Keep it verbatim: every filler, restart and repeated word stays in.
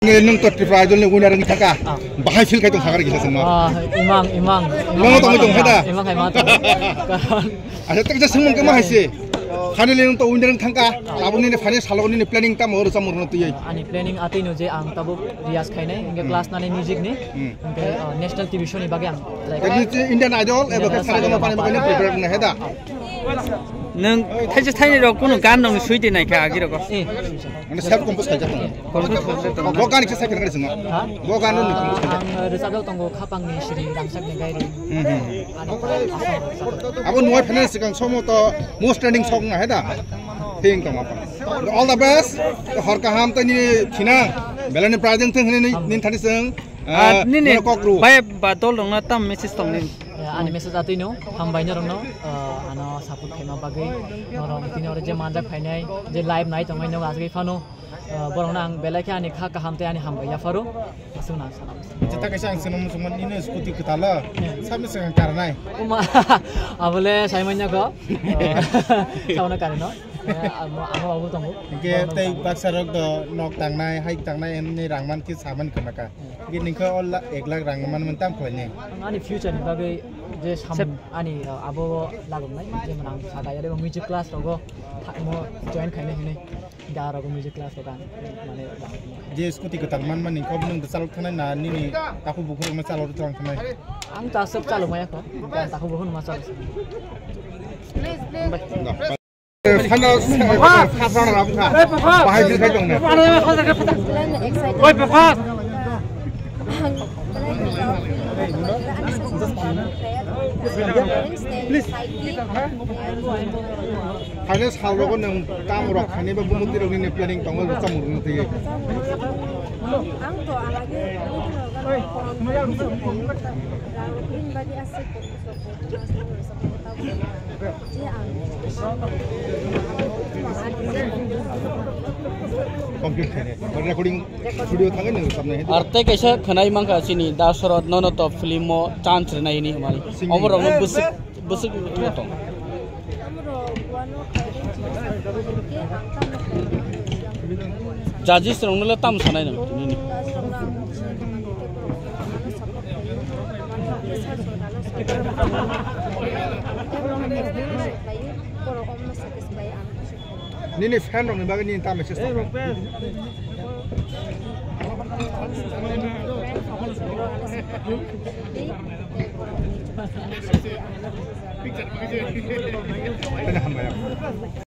Nung to Tripura Idol ni winner wng thaka. Ah. Bahai feel khai tong thaka kisa sengma. Ah, imang, imang. Imang tong tong khada. Imang khai ma tong. Karon. Acha tak jasa mung kema haise. Finally nung to winner wng thangka. Abo nini final salo nini planning tamo oro chamur no tuyai. Ani planning atwi no je ang tabuk riyaz khainai, hingke Hmm. class nani music ni. Hmm. Hingke, ah, national T V show ni bagwi ang try Jadi khai. Indian Idol, eba Indian ke sare Idol. Gama Pani bagwi prepare wng hai da. Nung thaisa thaini rok kuno gan nung sui di nai kha agi rok. Eh. Mane self compose khaijak tong. Compose khaijak tong. Bo gan kisa kena kari swngo. Ha? Bo gan no compose khaijak. Ang, eh, rwchapjak tongo Khapang ni Sri Rangchak ni Gairi. Hmm, hmm, hmm. Ani asal rwchapjak. Abo nuwai phainani swkang somo to most trending song na hai da. Thing tong apa. All the best. Hor kaham tani thinang. Belani pradeng thing hini nin thani seng. Ah, nini mane kokru. Bai ba dol rok na tam message tong ni. Eh, ani message atwi no, hambai norok no, eh, ano support khaima bagwi, norok tini oro je manjak phainai, je live nai tongnai no asgwi phano, eh, borok no ang belai khe ani kha kaham tei ani hambai yapharo, aswk nang sana. Acha ta kaisa ang swnam muchungma nini scooty kwtalo, Hmm. sabni swkang karnai. Uma, abole sai manya ko, eh, sauna karino, eh, amo, amo babu tongo. Hingke tei baksa rok do nok tangnai, hai tangnai hwnwi rang man khe saman kwma ka. Hingke ningkhe o la-, ek lakh rang manmani tam khlainai? Ang ani future ni bagwi je sam-, Sep- ani, uh, abo lagungnai, jemon ang saga yare music class rogo tha-, mo join khainai hinwi, da rogo music class rogo ang mane Je scooty kwtal manmani kok nwng bwchalok thanai na nini takhuk bukhuk rokno chalok thang thanai? Ang ta aswk chalok maya kho, ang takhuk bukhuk ma chalok. Phano first round rok wngkha. Bahai bil khai tong nai. Oi, Befas! Please. Phainai sal rogo nwng tam rok khainai ba bumutwi rok nini planning tongo, chamung rwna thwi. Ang to alage rang rok rin badi aswk. Complete khainai. Recording studio thangwi nwng samnai. Ar tei kaisa khwnai mankha chini Dasarath nono top film o chance rwnai hwnwi hwnmani. Singing. Omo rokno bwswk, bwswk no tong. Judges rokno le tam sanai nwng tini ni. Nini fan rokni bagwi nini ta message tong? Tene hambai.